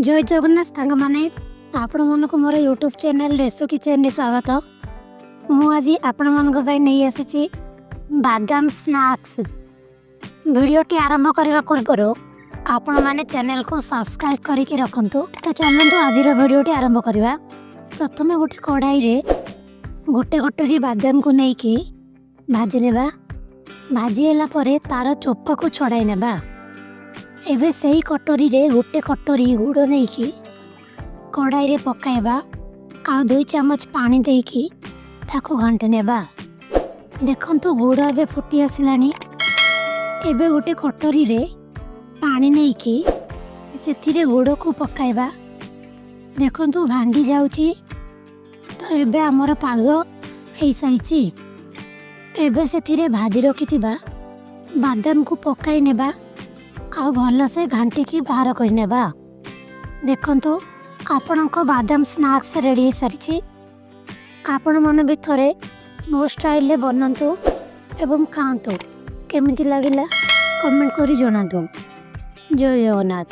ଜୟ ଜଗନ୍ନାଥ ସାଙ୍ଗମାନେ, ଆପଣମାନଙ୍କୁ ମୋର ୟୁଟ୍ୟୁବ୍ ଚ୍ୟାନେଲ୍ ରେସୁ କିଚେନ୍ରେ ସ୍ୱାଗତ। ମୁଁ ଆଜି ଆପଣମାନଙ୍କ ପାଇଁ ନେଇ ଆସିଛି ବାଦାମ ସ୍ନାକ୍ସ। ଭିଡ଼ିଓଟି ଆରମ୍ଭ କରିବା ପୂର୍ବରୁ ଆପଣମାନେ ଚ୍ୟାନେଲକୁ ସବସ୍କ୍ରାଇବ୍ କରିକି ରଖନ୍ତୁ। ତ ଚାଲନ୍ତୁ, ଆଜିର ଭିଡ଼ିଓଟି ଆରମ୍ଭ କରିବା। ପ୍ରଥମେ ଗୋଟେ କଢ଼ାଇରେ ଗୋଟେ କଟୋରୀ ବାଦାମକୁ ନେଇକି ଭାଜି ନେବା। ଭାଜି ହେଲା ପରେ ତାର ଚୋପାକୁ ଛଡ଼ାଇ ନେବା। ଏବେ ସେଇ କଟୋରୀରେ ଗୋଟେ କଟୋରୀ ଗୁଡ଼ ନେଇକି କଢ଼ାଇରେ ପକାଇବା ଆଉ 2 ଚାମଚ ପାଣି ଦେଇକି ତାକୁ ଘାଣ୍ଟି ନେବା। ଦେଖନ୍ତୁ, ଗୁଡ଼ ଏବେ ଫୁଟି ଆସିଲାଣି। ଏବେ ଗୋଟେ କଟୋରୀରେ ପାଣି ନେଇକି ସେଥିରେ ଗୁଡ଼କୁ ପକାଇବା। ଦେଖନ୍ତୁ, ଭାଙ୍ଗି ଯାଉଛି। ତ ଏବେ ଆମର ପାଗ ହେଇସାରିଛି। ଏବେ ସେଥିରେ ଭାଜି ରଖିଥିବା ବାଦାମକୁ ପକାଇ ନେବା ଆଉ ଭଲସେ ଘାଣ୍ଟିକି ବାହାର କରିନେବା। ଦେଖନ୍ତୁ, ଆପଣଙ୍କ ବାଦାମ ସ୍ନାକ୍ସ ରେଡ଼ି ହେଇସାରିଛି। ଆପଣମାନେ ବି ଥରେ ମୋ ଷ୍ଟାଇଲରେ ବନାନ୍ତୁ ଏବଂ ଖାଆନ୍ତୁ। କେମିତି ଲାଗିଲା, କମେଣ୍ଟ କରି ଜଣାନ୍ତୁ। ଜୟ ଜଗନ୍ନାଥ।